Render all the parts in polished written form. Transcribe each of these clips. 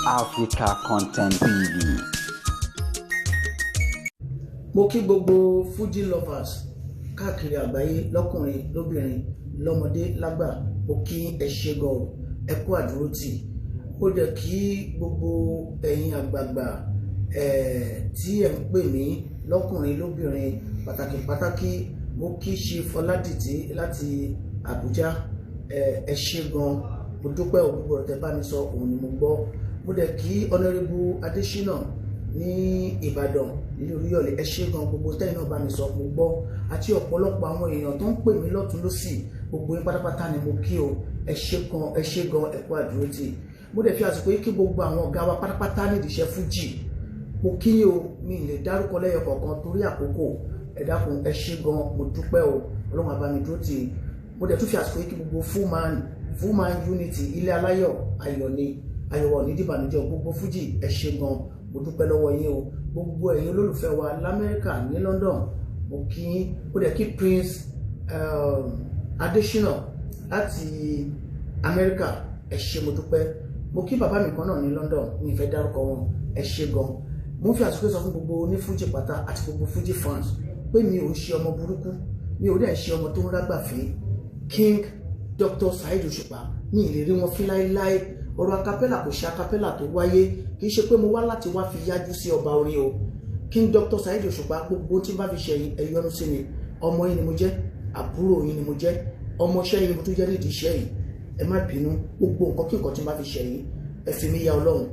Africa Content TV. Mo kí gbogbo Fuji lovers káàkiri àgbáyé, lọ́kùnrin, lóbìnrin, lọ́mọdé, lágbà. Mo kí ẹ ṣé gan o, ẹ kú àdúrótì. Ó dẹ̀ kí gbogbo ẹ̀yin àgbààgbà tí ẹ̀ ń pè mí, lọ́kùnrin, lóbìnrin, pàtàkì pàtàkì mo kí ṣe Fọládìtì láti Àbújá. Ẹ ṣé gan, mo dúpẹ́. Gbogbo ọ̀rọ̀ tẹ́ bá mi sọ, òun ni mo gbọ́. Mo dẹ̀ kí Honourable Adésínà ní Ìbàdàn, nínú Olúyọ̀lé. Ẹ ṣé gan, gbogbo tẹ́yìn náà bá mi sọ, mo gbọ́, àti ọ̀pọ̀lọpọ̀ àwọn èèyàn tó ń pè mí lọ́tún lọ́sì. Gbogbo yín pátápátá ni mo kí o. Ẹ ṣé gan, ẹ ṣé gan, ẹ kú àdúrótì. Mo dẹ̀ fi àsìkò yìí kí gbogbo àwọn ọ̀gá wa pátápátá nídìí iṣẹ́ fújì. Mo kí yín o. Mi lè dárúkọ lẹ́yọ kọ̀ọ̀kan torí àkókò. Ẹ dákun, ẹ ṣé gan, mo dúpẹ́ o. Ọlọ́run á bá mi dúró tì. Mo dẹ̀ tún fi àsìkò yìí kí gbogbo full man unity, ilé aláyọ̀, ayọ̀ ni ayọ̀wọ̀ ní dìbànújẹ́. Gbogbo fújì, ẹ ṣé gan, mo dúpẹ́ lọ́wọ́ yín o. Gbogbo ẹ̀yin olólùfẹ́ wa lamẹ́ríkà, ní London, mo kí yín. Ó dẹ̀ kí Prince Adésínà láti Amẹ́ríkà. Ẹ ṣé, mo dúpẹ́. Mo kí bàbá mi kan náà ní London, mi ì fẹ́ dárúkọ wọn. Ẹ ṣé gan. Mo ń fi àsìkò sọ fún gbogbo onífújì pátá àti gbogbo fújì fans pé mi ò ń ṣe ọmọ burúkú, mi ò dẹ̀ ṣe ọmọ tó ń rágbàfẹ́. King Dr. Saheed Òṣùpá, mi ì lè rí wọn fín láéláé. Ọ̀rọ̀ acapella, kò ṣe acapella tó wáyé, kì í ṣe pé mo wá láti wá fi yájú sí ọba orin o. King Dr. Saheed Òṣùpá, gbogbo tí n bá fi ṣe, ẹ yọ́nú sí mi. Ọmọ yín ni mo jẹ́, àbúrò yín ni mo jẹ́, ọmọọṣẹ́ yín ni mo tún jẹ́ nídìí iṣẹ́ yìí. Ẹ má bínú. Gbogbo nǹkan kí nǹkan tí n bá fi ṣe yín, ẹ fi mí ya Ọlọ́run.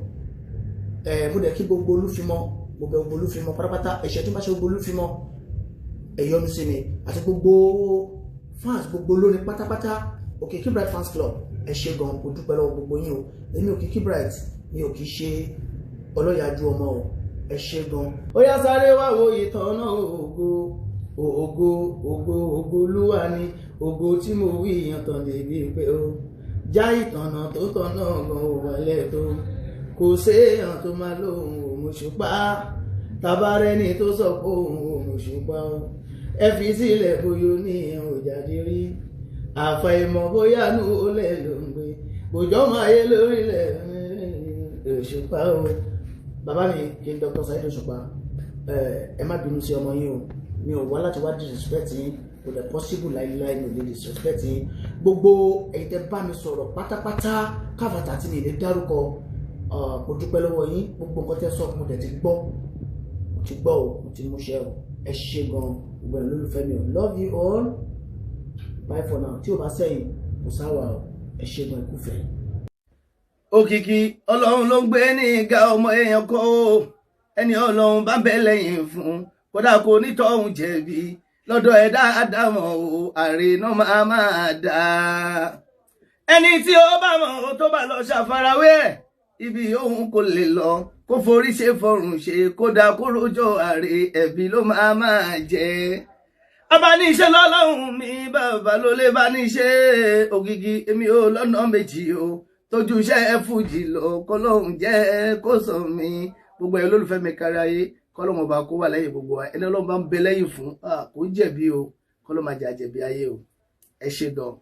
Ẹ mo dẹ̀ kí gbogbo olúfimọ́, mo bẹ̀ gbogbo olúfimọ́ pátápátá. Ẹ̀ṣẹ̀ tí n bá ṣe gbogbo olúfimọ́, ẹ yọ́nú sí mi, àti gbogbo fans, gbogbo olórin pátápátá. Òkìkí Bright Fans Club, ẹ ṣé gan, mo dúpẹ́ lọ́wọ́ gbogbo yín o. Èmi Òkìkí Bright, mi ò kì í ṣe ọlọ́yàjú ọmọ o. Ẹ ṣé gan. Ó yá, sáré wá wo ìtọ́nà ògo, ògo, ògo, ògo olúwa ni ògo tí mo wí. Ìyàn tàn débi pé ó já ìtànà tó tọ̀nà gan ò wálẹ̀ tó kò séèyàn tó máa lóhùn òmùṣùpá. Tabarẹ́ni tó sọ pé òun òmùṣùpá o, ẹ fi sílẹ̀, bóyá oníyàn ò jáde rí, àfàìmọ̀ bóyá nù ó lẹ̀ ló ń gbé bòjọ́ máa yé lórílẹ̀ òṣùpá o. Bàbá mi King Dr. Saheed Òṣùpá, ẹ má bínú sí ọmọ yín o. Mi ò wá láti wá disrespect yín, kò dẹ̀ possible láíláí, mi ò lè disrespect yín. Gbogbo ẹ̀yin tẹ́ bá mi sọ̀rọ̀ pátápátá káfàtà tí mi lè dárúkọ, mo dúpẹ́ lọ́wọ́ yín. Gbogbo nǹkan tẹ́ sọ, mo dẹ̀ ti gbọ́, mo ti gbọ́ o, mo ti múṣẹ́ o. Ẹ ṣé gan, gbogbo ẹ̀ lólùfẹ́ mi o. Love you all, bye for now. Tí o bá sẹ́yìn kò sáwà o. Ẹ ṣé gan, ẹ kúfẹ́. Òkìkí Ọlọ́run ló ń gbé ní ìga, ọmọ èèyàn kọ́ o. Ẹni Ọlọ́run bá bẹ́ lẹ́yìn fún, kódà kò nítọ̀hún jẹ̀bi lọ́dọ̀ ẹ̀dá àdámọ̀ o, àrè náà máa máa dá. Ẹni tí ó bá mọ̀ tó bá lọ ṣàfarawé ẹ̀, ibi òun kò lè lọ, kó forí ṣe fọrùn ṣe, kódà kó rojọ́ àrè, ẹ̀bí ló máa máa jẹ́. Abáníṣe lọ́lọ́run mi, bàbá ló lè bá níṣe. Ògìgì èmi ò lọ́nà méjì o tójú iṣẹ́ fújì lọ, kọ́lọ́hún jẹ́ kó sọ mi. Gbogbo ẹ̀ olólùfẹ́ mi kárí ayé, kọ́lọ́hún ọba kó wà lẹ́yìn gbogbo wa. Ẹni Ọlọ́run bá ń bẹ lẹ́yìn fún, kò jẹ̀bi o. Kọ́lọ́hún máa jẹ́ àjẹ̀bi ayé o. Ẹ ṣé gan.